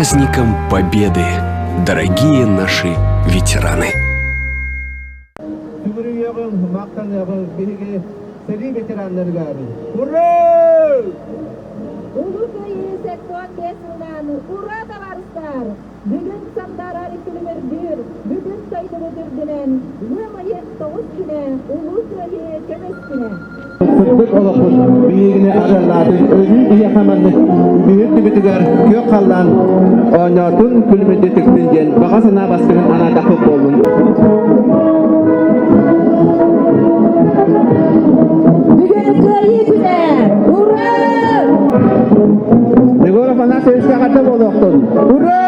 праздником Победы, дорогие наши ветераны! Сүгүрүйүөҕүҥ, махтаныаҕыҥ биһиги сэрии ветераннарыгар! Ура! Улуу Кыайыы 75 сылынан ура, табаарыстар! Бүгүн сандаарар күлүмүрдүүр, бүгүн дойдубут үрдүнэн ыам ыйын 9 күнэ Улуу Кыайыы көмүс күнэ! Сырдык олохпут биһигини арыаллаатын, өрүү биһиэхэ маннык үһүн түбүтүгэр күөх халлаан оонньоотун, күлүмүрдүү диэн баҕа санаа бастыҥын анаатахпыт буоллун. Бүгүн Кыайыы күнэ! Ура! Егор Афанасьевичка эҕэрдэ буолуохтун! Ура!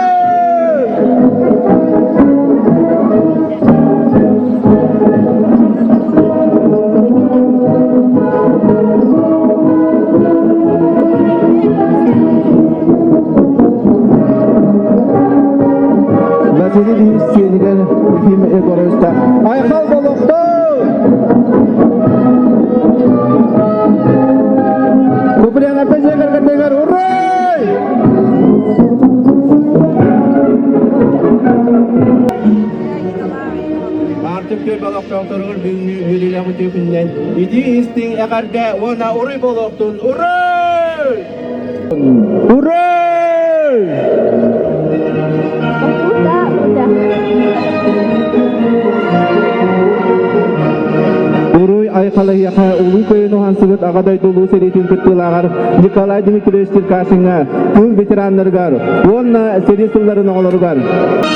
Василий Ильич сиэнигэр Ефим Егоровичта Айхал болохтон! Куприянаппа дьиэ кэргэннэригэр урай! Аартык түөлбэ олохтоохторугар бүгүҥҥү үөрүүлээх үтүө күнүнэн итии истиҥ эҕэрдэ уонна уруй буолуохтун! Урай! Урай! Уруй айхалыйаха Улуу Кыайын уһансыбыт Аҕа дойду Улуу сэриитин кыттыылааҕар Николай Дмитриевич Черкашиҥҥа, тыыл ветераннарыгар уонна сэрии сылларын оҕолоругар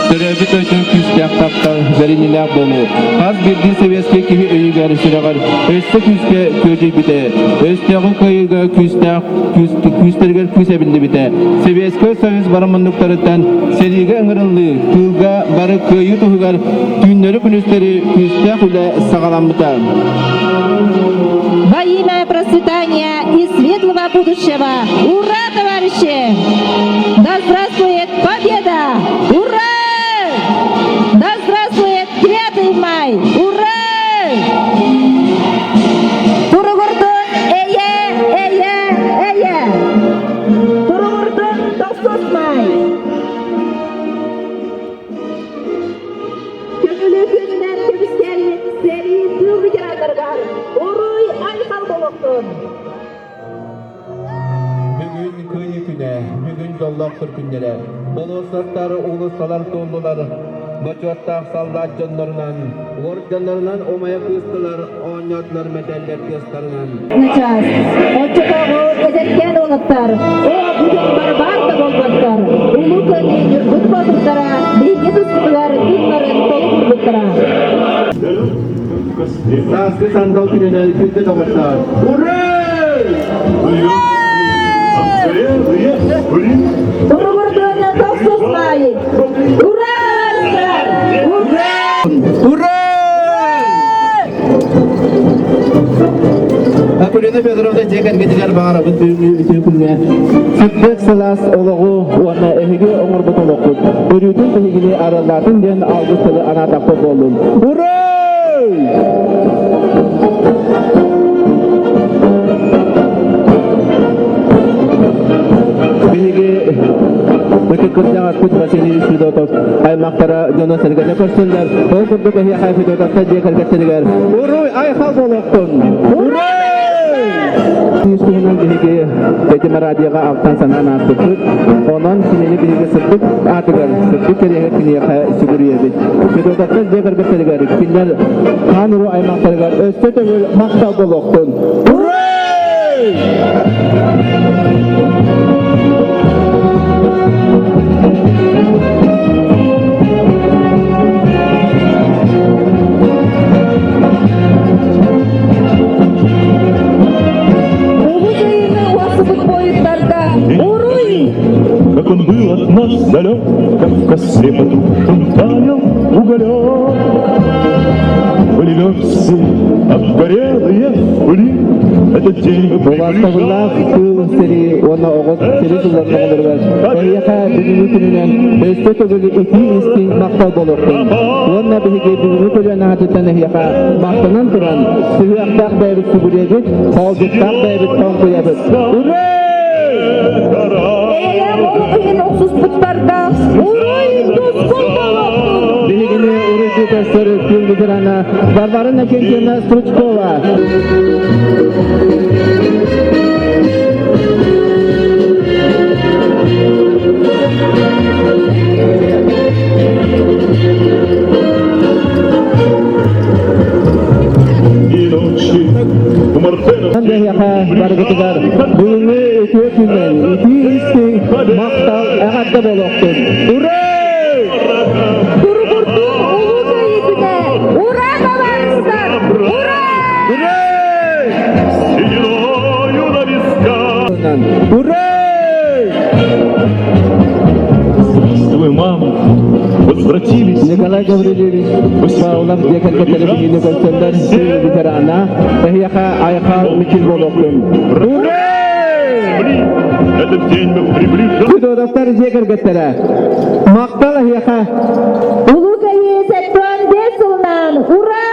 Төрөөбүт дойдуҥ күүстээх таптал, бэриниилээх буолуу хас биирдии сэбиэскэй киһи өйүгэр, сүрэҕэр өссө күүскэ күөдьүйбүтэ, өстөөҕү кыайыыга күүстээх күүстэригэр күүс эбиллибитэ. Сэбиэскэй Союз бары муннуктарыттан сэриигэ ыҥырыллыы, тыылга бары кыайыы туһугар түүннэри-күнүстэри күүстээх үлэ саҕаламмыта. Во имя процветания и светлого будущего! Ура, товарищи! Да здравствует победа! Ура! Да здравствует 9 май! Ура! Туругурдун эйэ, эйэ, эйэ! Туругурдун тохсус май! Көҥүлү күнүнэн көмүскэлин сэрии тыыл ветераннарыгар уруй айхал буолуохтун! Бүгүн Кыайыы күнэ, бүгүн дьоллоох күннэрэ. Болуоссаттар, уулуссалар туоллулар, бочуоттаах саллаат дьоннорунан, уордьаннарынан умайа кыыстылар, оонньоотулар мэтээллэр тыастарынан. Начаас, оччотооҕу эдэркээн уолаттар, оо, бүгүн барбаар да буолбаттар, Улуу Кыайыы ньургун боотурдара биһиги туспутугар тыыннарын толук уурбуттара. Сааскы сандал күнүнэн күндү доҕоттоор! Ура! Туругурдуона тохсус маайы! Ура! Ура! Ура! Акулина Федоровна дьиэ кэргэнигэр баҕарабыт бүгүҥҥү үтүө күҥҥэ сырдык сылаас олоҕу уонна эһиги оҥорбут олоххут өрүүтүн биһигини арыллаатын диэн алгыс тылы анаатахпыт буоллун. Ура! Биһиги ытык кырдьаҕаспыт Василий Федотов аймахтара дьоно-сэргэтэ көрсөллөр. Ол курдук эһиэхэ Федотовтар дьиэ кэргэттэригэр Уруй айхал буолуохтун! Уруй! Туһунан биһиги Тэтим радиоҕа алтан санаан ааспыппыт. Онон кинини биһиги сырдык аатыгар, сырдык кэриэһэ киниэхэ сүгүрүйэбит. Федотовтар дьиэ кэргэттэригэр, кинилэр хаан уруу аймахтарыгар өссө төгүл махтал буолуохтун! Уруй! Улуу Кыайыыны уһансыбыт буойуттарга уруй! Как он был от нас далек, как в костре потухшем таял уголек. Были версты, обгорелые в пыли, этот день мы Убаастабыллаах приближали. тыыл сэрии уонна оҕо сэрии сылларын оҕолоругар эһиэхэ бүгүҥҥү күнүнэн өссө төгүл итии истиҥ махтал буолуохтун. Уонна биһиги бүгүҥҥү көлүөнэ аатыттан эһиэхэ махтанан туран, сүһүөхтээх бэйэбит сүгүрүйэбит, хоолдьуктаах бэйэбит тоҥкуйабыт. Ура! Гора! Эйэлээх олох иһин охсуспуттарга уруй тускул буолуохтун! Биһигини уруйдуу көстөр күн ветерана Варвара Накентьевна Стручкова. Биһиэхэ барыгытыгар бүгүҥҥү үтүө күнүнэн итии истиҥ махтал эҕэрдэ буолуохтун! Ура! Туругурдун улуу Кыайыы күнэ! Ура, табаарыстар! Ура! Ура! Ура! Здравствуй, мама! Возвратились! Николай Гаврильевич Павлов дьиэ кэргэттэрэ биһиги көрсөллөр ветерана эһиэхэ айхал мичил буолуохтун. Ура! Этот день мы приближаем. Федоровтар дьиэ кэргэттэрэ махтал эһиэхэ. Улуу Кыайыы 75 сылынан ура!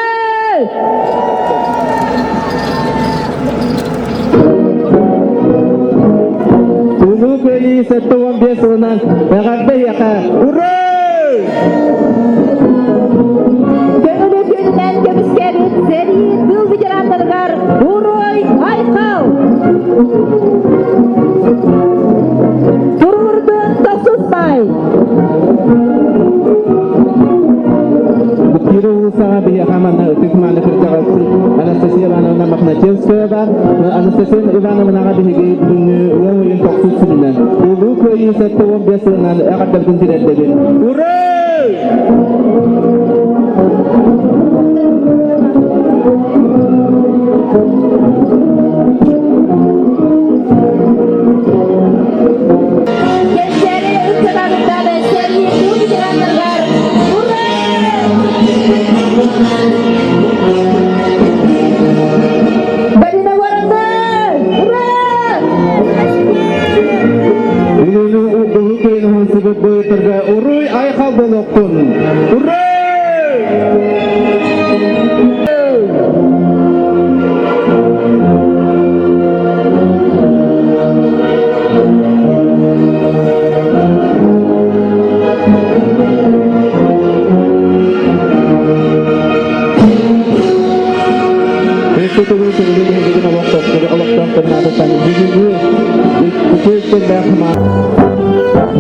Улуу Кыайыы 75 сылынан эҕэрдэ эһиэхэ! Ура! Көҥүлү күнүнэн көмүскээбит сэрии тыыл ветераннарыгар уруй айхал! Туруурдун тохсуспай! Кира уулуссаҕа биһиэхэ манна ытык мааны кырдьаҕас Анастасия Ивановна Мохначевская баар. Анастасия Ивановнаҕа биһиги бүгүҥҥү ыам ыйын тохсус күнүнэн Улуу Кыайыы 75 сылынан эҕэрдэбитин тириэрдэбит. Ура! Кэнчээри ыччаттарыттан сэрии тыыл ветераннарыгар ура! Галина Воронова! Ура! Улуу Кыайыы уһансыбыт буойуттарга уруй айхал буолуохтун! Ура!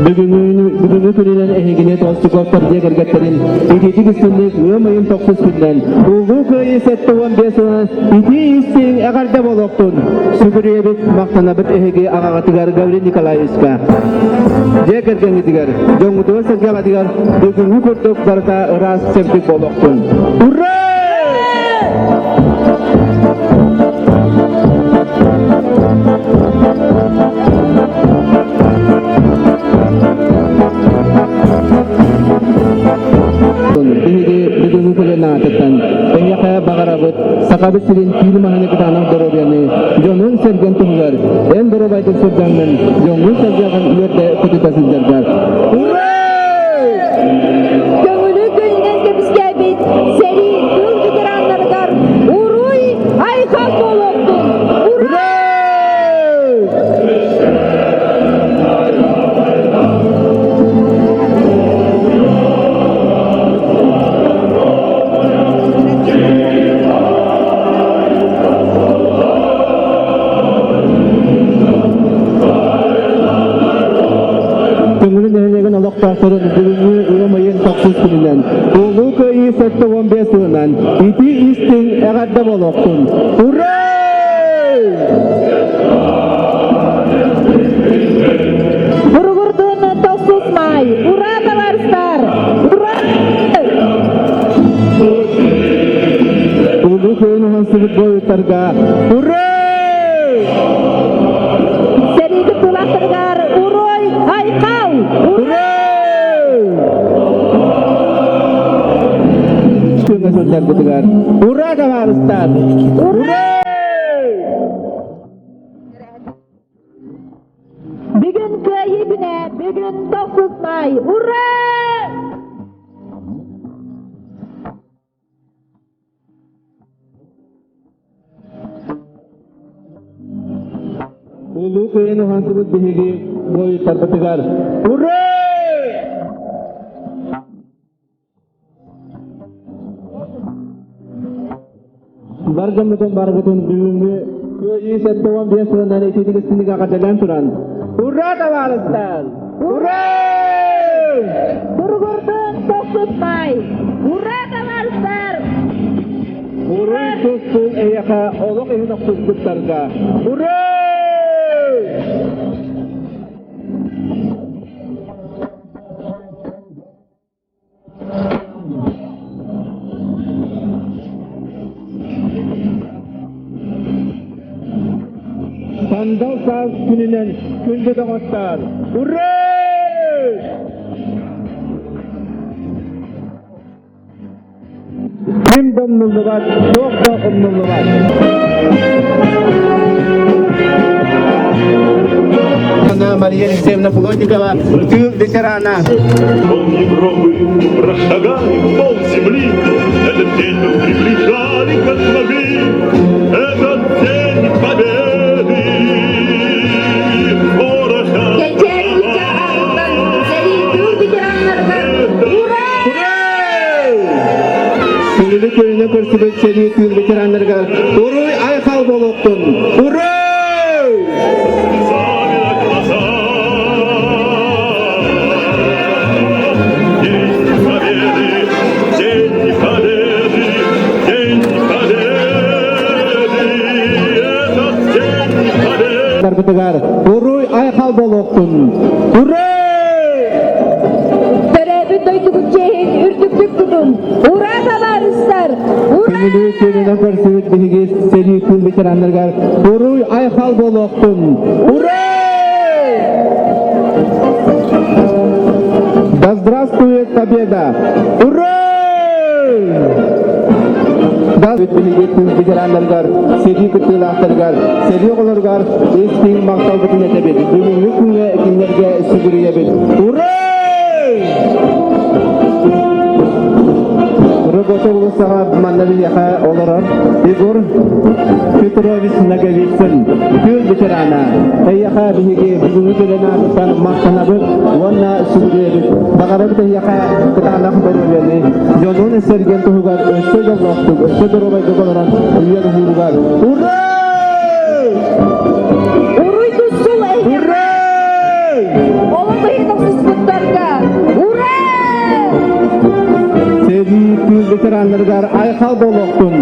Бүгүҥҥү күнүнэн эһигини Толстуковтар дьиэ кэргэттэрин итиитик истинник ыам ыйын тохсус күнүнэн Улуу Кыайыы 75 сылынан итии истиҥ эҕэрдэ буолуохтун! Сүгүрүйэбит, махтанабыт эһиги аҕаҕытыгар Гаврил Николаевичка. Дьиэ кэргэҥҥитигэр, дьоҥҥутугар-сэргэҕитигэр бүгүҥҥү курдук барыта ыраас чэбдик буолуохтун! Ура! Биһиги бүгүҥҥү көлүөнэ аатыттан эһиэхэ баҕарабыт Сахабыт сирин киин маһыны кытаанах доруобуйаны дьонун-сэргэн туһугар эн доруобайдык сылдьаҥҥын дьоҥҥун-сэргэҕин үөрдэ көтүтэ сылдьаргар. Ура! Көҥүлү көнүнэн көмүскээбит сэрии тыыл ветераннарыгар уруй айхал буолуохтун! Ура! Көҥүлү нэһилиэгин олохтоохторун бүгүҥҥү ыам ыйын тохсус күнүнэн Улуу Кыайыы 75 сылынан итии истиҥ эҕэрдэ буолуохтун! Ура! Буругурдун тохсус маай! Ура, товарыстар! Ура! Улуу Кыайын уһансыбыт буойуттарга Ура! Сэрии кыттыылаахтарыгар уруй айхал! Ура! Күҥҥэ сылдьарбытыгар Ура, табаарыстар! Ура! Бүгүн Кыайыы күнэ, бүгүн тохсус маай! Ура! Улуу Кыайын уһансыбыт биһиги буойуттарбытыгар Ура! Бар дьоммутун барыбытын бүгүҥҥү Кыайыы 75 сылынан итиитик истиҥник эҕэрдэлээн туран Ура, табаарыстар! Ура! Туругурдун тохтутмай! Ура, табаарыстар! Уруй тустун эйиэхэ олох иһин охсуспуттарга! Ура! Сандал саас күнүнэн күндү доҕоттоор! Ура! Ким да умнуллубат, туох да умнуллубат. Мария Алексеевна Плотникова, тыыл ветерана. Пол Европы прошагали пол земли, Этот день мы приближали, как могли, Этот день победы. Кэнчээри ыччат аатыттан сэрии тыыл ветераннарыгар ура! Күнүнү күнүнэ көрсүбүт сэрии тыыл ветераннарыгар уруй айхал буолуохтун! Уруй! Слезами на глаза. День Победы, День Победы, День Победы, этот День Победы. Барбытыгар уруй айхал буолуохтун! Уруй! Төрөөбүт дойдубут чиэһин үрдүктүк тутун! Ура, табаарыстар! Ура! Күнүлүү күнүнэн көрсүбүт биһиги сэрии тыыл ветераннарыгар уруй айхал буолуохтун! Ура! Да здравствует победа! Ура! Да биһиги тыыл ветераннарыгар, сэрии кыттыылаахтарыгар, сэрии оҕолоругар истиҥ махталбытын этэбит. Бүгүҥҥү күҥҥэ кинилэргэ сүгүрүйэбит. Ура! Работа уулуссаҕа манна биһиэхэ олорор Егор Петрович Ноговицын, тыыл ветерана. Эйиэхэ биһиги бүгүҥҥү кэлэн аатыттан махтанабыт уонна сүгүрүйэбит. Баҕарабыт эйиэхэ кытаанах доруобуйаны, дьонун сэргэн туһугар өссө дьоллоохтук, өссө доруобайдык олорон үйэн уһууругар. Ура! Уруй тусул эйиэхэ! Ура! Олох иһин охсуспуттарга! Ура! Сэрии тыыл ветераннарыгар айхал буолуохтун!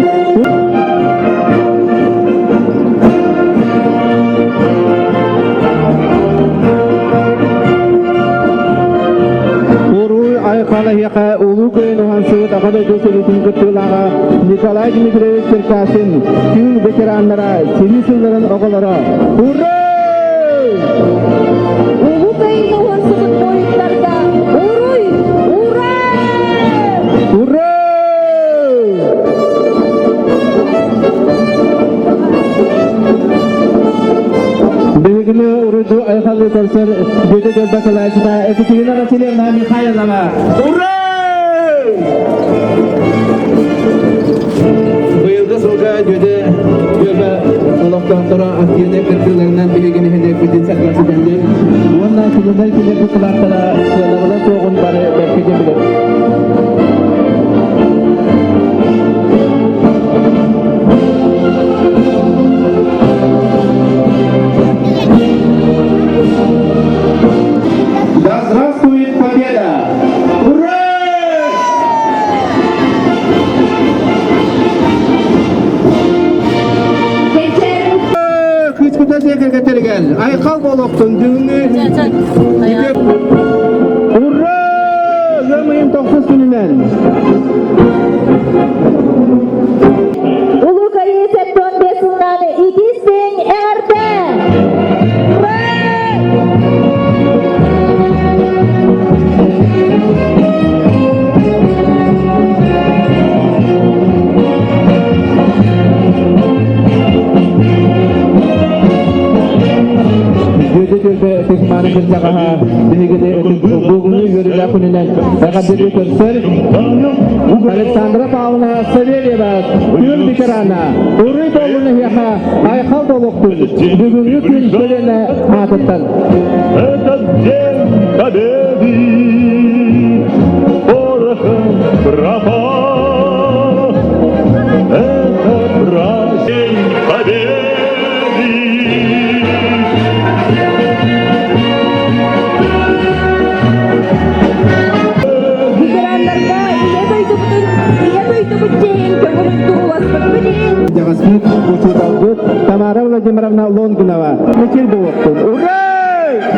Уруй айхал эһиэхэ Улуу Кыайын уһансыбыт Аҕа дойду сэриитин кыттыылааҕа Николай Дмитриевич Черкашин, тыыл ветераннара, сэрии сылларын оҕолоро. Ура! Улуу Кыайын уһансыбыт буойуттарга уруй! Ура! Ура! Биһигини уруйду айхаллыы көрсөр Дьүөтэ Дьөрбө салайааччыта Екатерина Васильевна Михайлова. Ура! Быйылгы сылга Дьүөтэ Дьөрбө олохтоохторо активнай кыттыыларынан биһиги нэһилиэкпитин сэргэхситэллэр уонна кинилэр кэлэр кылааттара сыанабыла суоҕун бары бэркэ билэр. Да здравствует победа! Ура! Кыычкыта дьиэ Айхал буолуохтун бүгүҥҥү Ура! Ыам ыйын тохсус күнүнэн! Улуу Кыайыы 75 сылынан итистиҥ эҕэрдэ! Ура! Дьүөдэ түөлбэ Тыхмааны кырдьаҕаһа биһигини бүгүҥҥү үөрүүлээх күнүнэн Эҕэрдэлии көрсөр Александра Павловна Савельева, тыыл ветерана, Уруй буоллун эһиэхэ, айхал буолуохтун, бүгүҥҥү күн көлүөнэ аатыттан. Этот день победы порохом пропах. Это праздник победы. Ветераннарга Ийэ дойдубутун, Ийэ дойдубут чиэһин көҥүлүн турууласпыппыт иһин Дьаҕаспыт учууталбыт Тамара Владимировна Лонгинова мичил буолуохтун. Ура!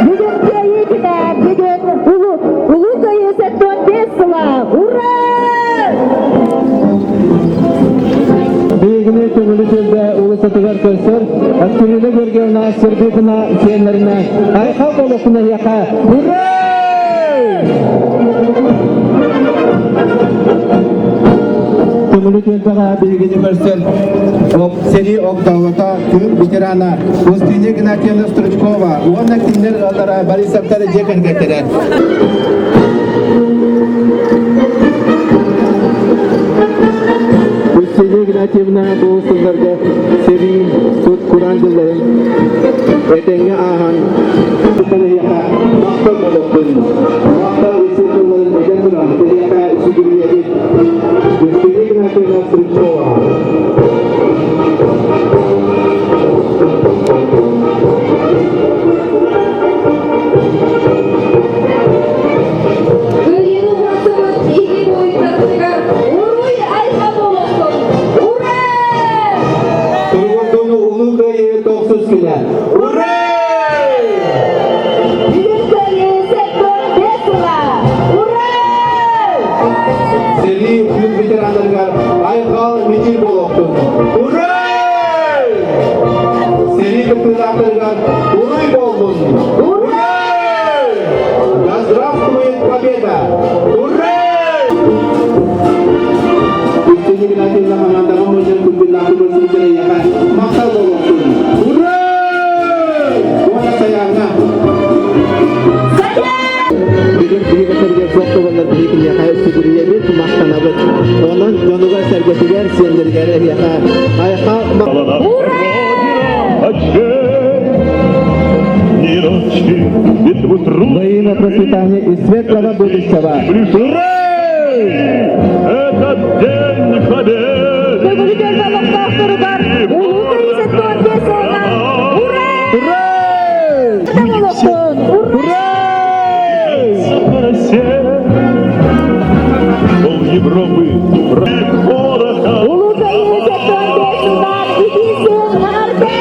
Бүгүн Кыайыы күнэ, бүгүн Улуу, Улуу Кыайыы 75 сыла! Ура! Биһигини көҥүлү түөлбэ уулуссатыгар көрсөр Акулина Георгиевна Сергеевна сиэннэринэ айхал буолуохтун эһиэхэ! Ура! Көҥүлү түөлбэҕэ биһигини көрсөр сэрии огдоолото тыыл ветерана Устинья Игнатьевна Стручкова уонна кинилэр ыаллара Борисовтар дьиэ кэргэттэрэ. Устинья Игнатьевна бу сылларга сэрии, сут кураан дьылларын этэҥҥэ ааһан эһиэхэ махтал буолуохтун. Махтал исин тылларын этэн туран эһиэхэ сүгүрүйэбит. Устинья Игнатьевна Стручкова. Кыайыыны уһансыбыт иһи буойуттарбытыгар уруй айха буолуохтун! Ура! Туругурдууну Улуу Кыайыы тохсус күнэ! Ура! Бүгүн Кыайыы 75 сыла! Ура! Сэрии күн ветераннарыгар айхал мичил буолуохтун! Ура! Сэрии кыттыылаахтарыгар уруй буоллун! Ура! Да здравствует победа! Ура! Устинья Игнатьевна хамаандаҕа мунньан күндүллаахы көрсүбүттэрэ эйиэхэ махтал буолуохтун! Ура! Уонна Сайааҥҥа! Бүгүн биһиги сэргэ суох буоланнар биһиги киниэхэ сүгүрүйэбит, махтанабыт. Онон дьонугар-сэргэтигэр, сиэннэригэр эһиэхэ айхал Во имя процветания и светлого будущего. Ура! Этот день победы! Бүгүн олохтоохторугар Улуу Кыайыы 75 сылынан Ура! Ура! Буолуохтун! Ура! Пол Европы Улуу Кыайыы 75 сылынан итиисин эҕэрдэ!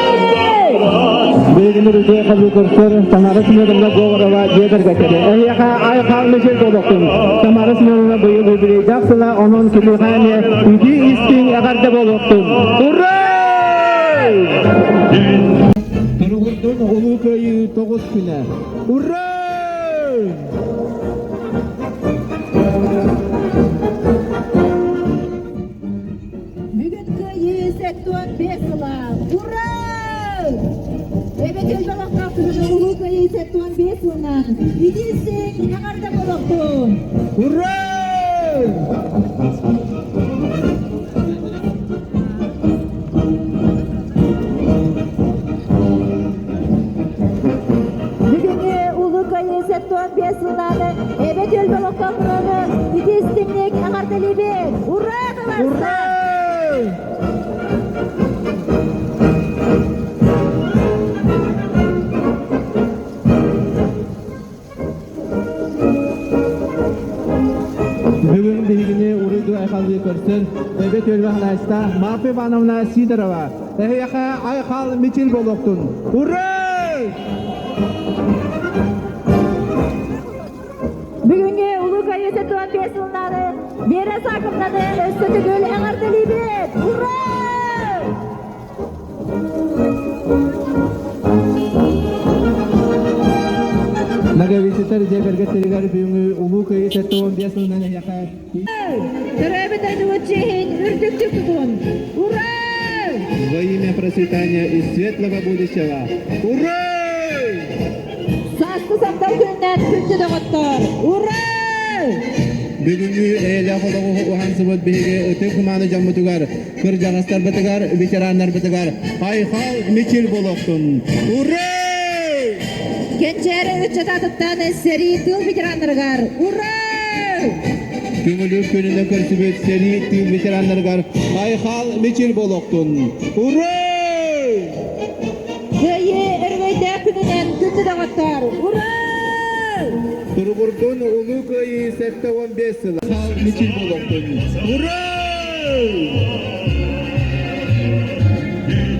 Билигин үрдүө хабыы Тамара Семеновна Говорова дьиэ кэргэттэрэ. Эһиэхэ айхал мичил буолуохтун. Тамара Семеновна быйыл юбилейдаах сыла, онон киниэхэ эмиэ үтүү истиҥ эҕэрдэ буолуохтун. Ура! Туругурдун Улуу Кыайыы тоҕус күнэ. Ура! Бүгүн Кыайыы 75 сыла! Ура! Эбэтэр балахтаахтыгына Улуу Кыайыы 75 сылынан итиисин эҕэрдэ буолуохтун! Ура! Бүгүҥҥү Улуу Кыайыы 75 сыллааны Эбэ түөлбэ олохтоохтору итиистиҥник эҕэрдэлиибит! Ура, Ура! табаарыстар! Бүгүн биһигини уруйду айхаллыы көрсөн, Эбэ түөлбэ ханаайыста Марфа Ивановна Сидорова эһиэхэ айхал мичил буолуохтун! Ура! Бүгүҥҥү Улуу Кыайыы 75 сыллаары Вера Саковнаны өссө төгүл эҕэрдэлиибит! Ура! Наговицытар дьиэ кэргэттэригэр бүгүҥҥү Улуу Кыайыы 75 сылынан эһиэхэ Төрөөбүт дойдубут чиэһин үрдүктүк тутун! Ура! Во имя процветания и светлого будущего! Ура! Сааскы сандал күнүнэн күндү доҕоттор! Ура! Бүгүҥҥү эйэлээх олоҕу уһансыбыт биһиги ытык мааны дьоммутугар, кырдьаҕастарбытыгар, ветераннарбытыгар айхал мичил буолуохтун! Ура! Кэнчээри ыччат атыттан сэрии тыыл ветераннарыгар ура! Көҥүлүк күнүнэн көрсүбүт сэрии тыыл ветераннарыгар айхал мичил буолуохтун! Ура! Кыайыы өрөгөйдөөх күнүнэн күндү доҕоттор! Ура! Туругурдун Улуу Кыайыы 75 сыла. Мичил буолуохтун! Ура!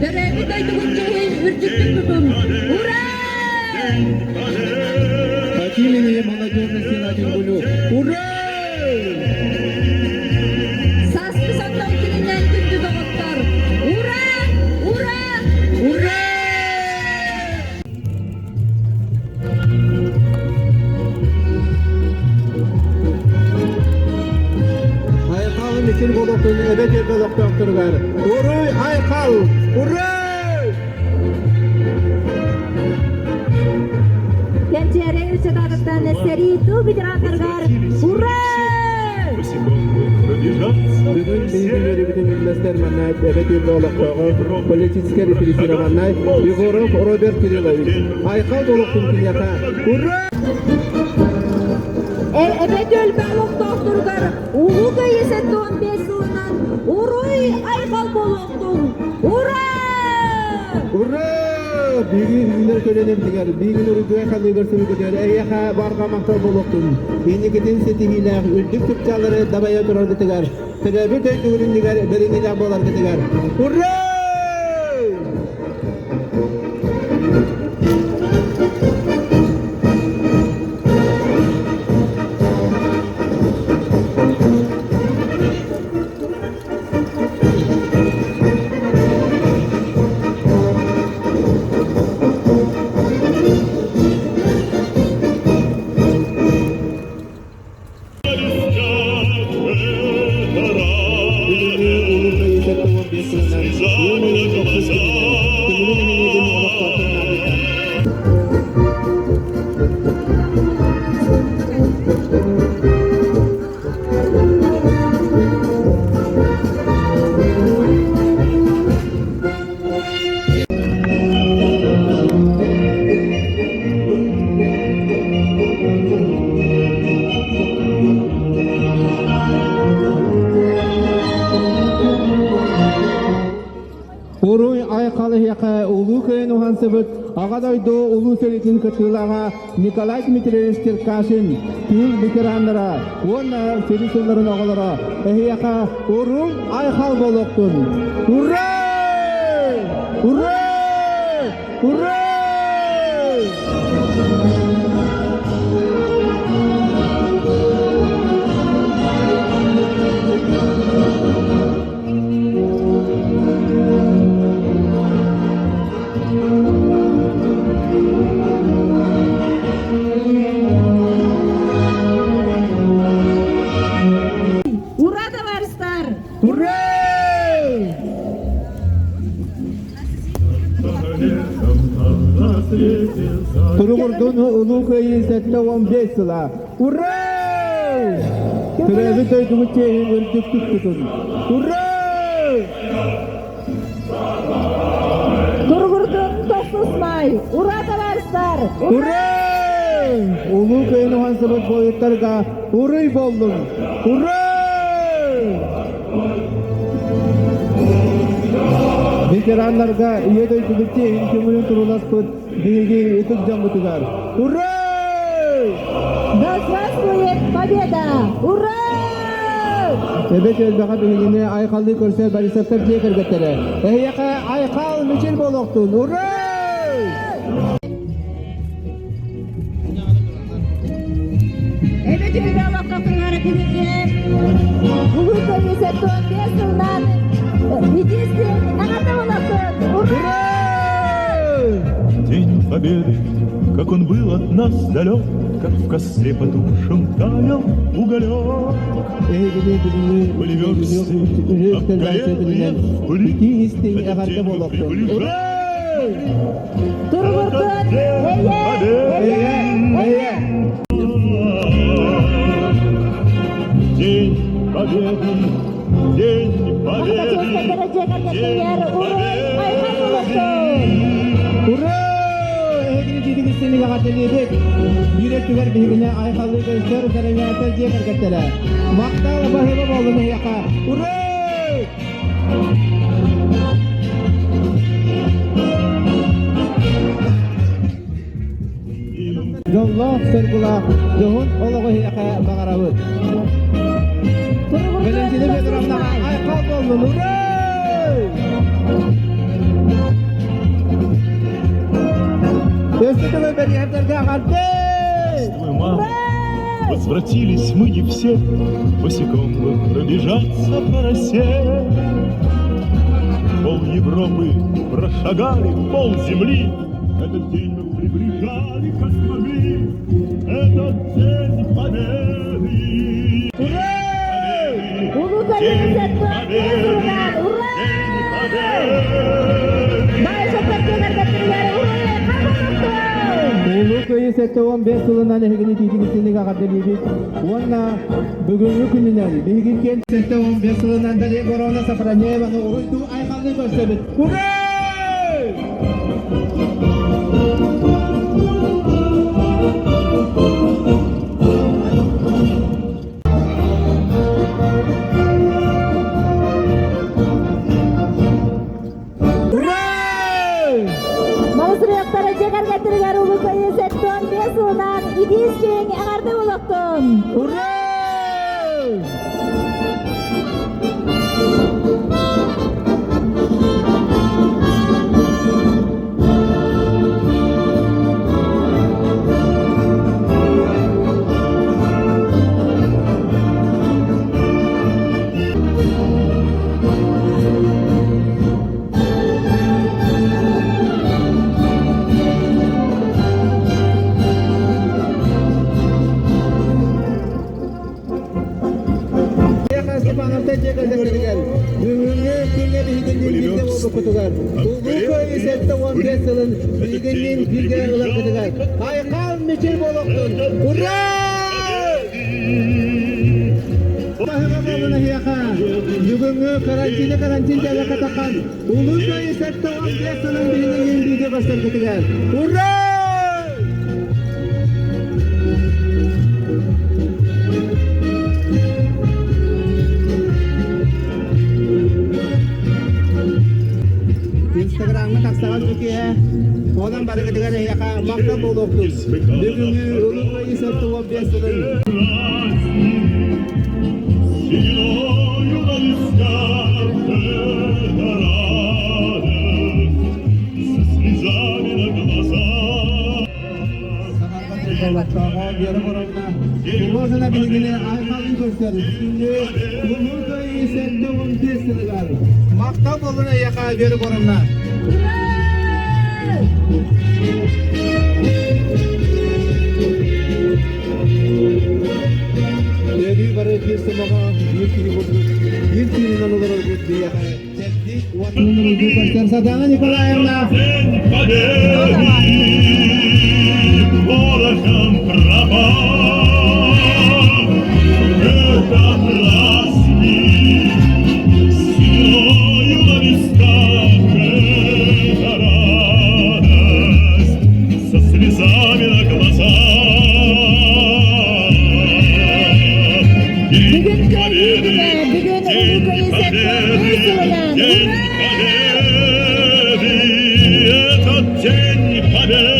Төрөөбүт дойдубут чэһин үрдүктүк тутун! Ура! От имени молодежи села Дюргулю. Ура! Сааскы сандал күнүнэн күндү доҕоттор! Ура! Ура! Ура! Айхал мичил болохтун эбэ телбе олохтоохторугар Уруй Айхал! Ура! Кэнчээри ыччатаатыттан сэрии тыл ветераннарыгар ура! Бүгүн биһиги үөрүүбүтүн үллэстэр манна эбэ түөлбэ олохтооҕо политическай репрессированнай Егоров Роберт Кириллович. Айхал олохтун киниэхэ! Ура! Эбэ түөлбэ олохтоохторугар Улуу Кыайыы 75 сылынан уруй айхал буолуохтун! Ура! Ура! Биһиги үүнэр көлүөнэбитигэр, биһигин уруйдуга халыыгар сүрүгүтүгэр эйиэхэ барҕа махтал буолуохтун. Инникитин ситиһиилээх үрдүк чыпчааллары дабайа тураргытыгар, төрөөбүт дойдугут иннигэр бэриниилээх буоларгытыгар. Ура! Бүгүҥҥү Улуу Кыайыы 75 сылынан ыам ыйын тохсус күнүнэн Төҥүлү нэһилиэгин олохтоохторун аатыттан Уруй айхал эһиэхэ Улуу Кыайын уһансыбыт Аҕа дойду Улуу сэриитин кыттыылааҕа Николай Дмитриевич Черкашин, тыыл ветераннара уонна сэрии сылларын оҕолоро эһиэхэ уруй айхал буолуохтун! Ура! Ура! Ура! Ура, товарыстар! Ура! Туругурдун Улуу Кыайыы 75 сыла. Ура! Төрөөбүт дойдубут чиэһин үрдүктүк тутун. Ура! Туругурдун тохсус май! Ура, товарыстар! Ура! Улуу Кыайын уһансыбыт буойуттарга уруй буоллун! Ура! Ветераннарга Ийэ дойдубут чиэһин көҥүлүн турууласпыт биһиги ытык дьоммутугар Ура! Да здравствует победа! Ура! Эбэ түөлбэҕэ биһигини айхаллыы көрсөр Борисовтар дьиэ кэргэттэрэ. Эһиэхэ айхал мичил буолуохтун! Ура! Эбэ түөлбэ олохтоохторугар биһиги Улуу Кыайыы 75 сылынан единственный эҕэрдэ буолуохтун! Ура! День Победы, как он был от нас далек, Как в костре потухшем таял уголек. Были версты, обгорелые в пыли, Этот день мы приближали. Туругурдун! День Эйэ! Победы! Эйэ! Победы, День Победы, День Победы! Ура! Эһигини дьиэтигиссини эҕэрдэлиибит! Биир өттүгэр биһигини айхаллыы көрсөр Сарамяттар дьиэ кэргэттэрэ. Махтал баһыыба буоллун эһиэхэ! Ура! Дьоллоох, соргулаах, дьоһун олоҕу эһиэхэ баҕарабыт. Валентина Федоровнаҕа айхал буоллун! Ура! Өссө тылы бэргэһэрдэргэ эҕэрдэ! Возвратились мы не все, босиком бы пробежаться по росе. Пол Европы прошагали, пол земли. Этот день мы приближали, как могли. Этот день победы. Ура! Улуу День Кыайыы победы! Ура! День победы! Улуу Кыайыы 75 сылынан эһигини тиитигиттиник эҕэрдэлиибит уонна бүгүҥҥү күнүнэн биһиги киэн 75 сылынан Дарья Егоровна Сафронееваны уруйдуу айхаллыы көрсөбүт. Ура! Ура! Малысырыктары дьиэ Улуу Кыайыы 75 сылынан итии-истиҥ эҕэрдэ буолуохтун! Ура! Степановтар дьиэ кэргэттэригэр бүгүҥҥү күҥҥэ биһигинниин бииргэ буолбуккутугар Улуу Кыайыы 75 сылын биһигинниин бииргэ ыларгытыгар айхал мичил буолуохтун! Ура! Баһыга буолун эһиэхэ! Бүгүҥҥү карантины карантин диэбэккэ таххан Улуу Кыайыы 75 сылын биһигинниин бииргэ көрсөргүтүгэр! Ура! Инстаграмҥа тахсаҕын бу киэһэ. Онон барыгытыгар эһиэхэ махтал буолуохтун. Бүгүҥҥү Улуу Кыайыы 75 сылын Сединою на висках это радость, со слезами на глазах. Олохтооҕо Вера Боровна Положено биһигини аймалын көрсөр. Бүгүҥҥү Улуу Кыайыы 75 сылыгар махтал буоллун эйиэхэ Вера Боровна. Өрүү бары биир сомоҕо, биир киһи курдук, биир тыынынан олорорбут биһиэхэ чэбдик уонна Сатана Николаевна День Победы порохом пропах. Это праздник сединою на висках. Это радость со слезами на глазах. День Бүгүн Кыайыы Победы, күнэ, бүгүн Улуу День Кыайыы 75 Победы, сылынан! День Ура! Победы, этот День Победы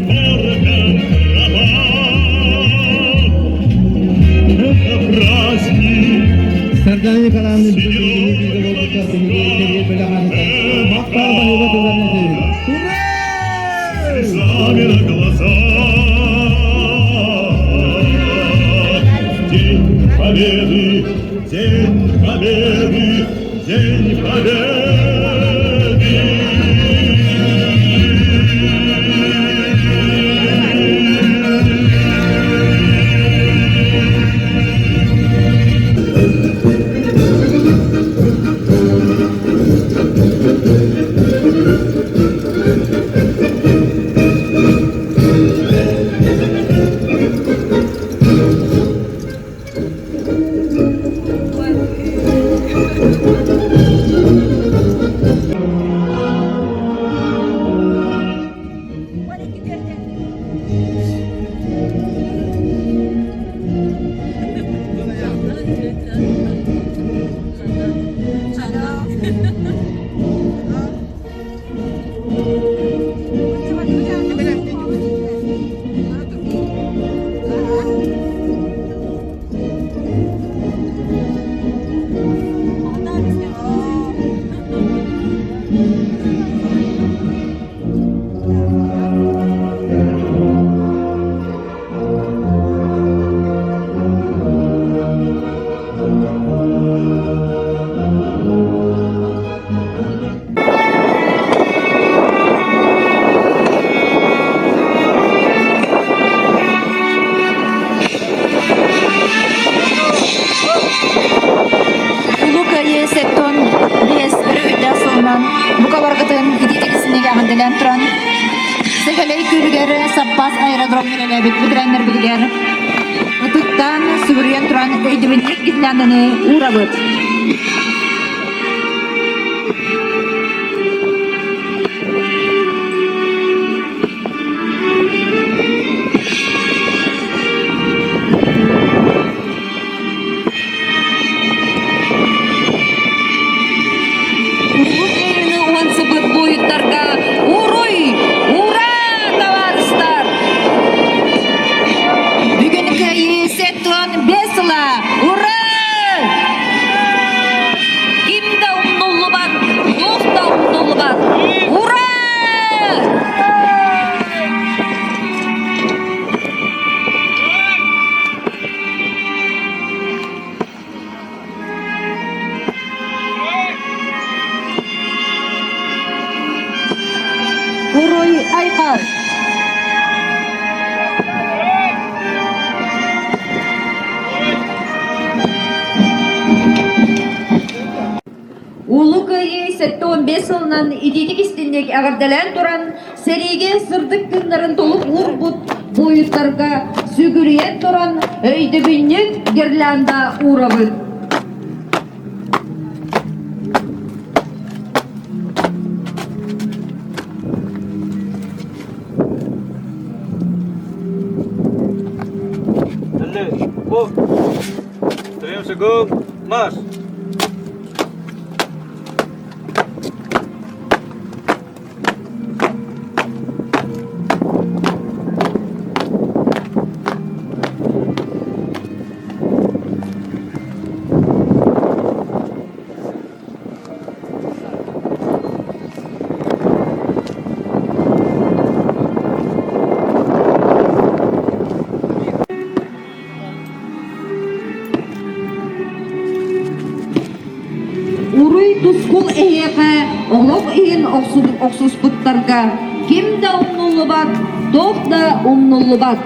порохом пропах. Это праздник Сардана Николаевна бүгүн биһигини бииргэ буолбуттар биһиги кэриэ бэлэҕэ махтал баһыыба тылларын этэбит. Ура! слезами на глазах. День Победы, День Победы, День Победы. сылаас аэродромҥа үлэлээбит ветераннарбытыгар ытыктаан, сүгүрүйэн туран өйдөбүнньүк гирлянданы уурабыт. Улуу Кыайыыны уһансыбыт буойуттарга уруй! Ура, табаарыстар! Бүгүн Кыайыы 75 сыла! Ура! Ким да умнуллубат, туох да умнуллубат! Ура! Уруй айхал! Улуу Кыайыы 75 сылынан итиитик истинник эҕэрдэлээн туран, сэриигэ сырдык тыыннарын толук уурбут буойуттарга сүгүрүйэн туран өйдөбүнньүк гирлянда уурабыт. Марш! Уруй тускул эһиэхэ олох иһин охсуспуттарга ким да умнуллубат, туох да умнуллубат.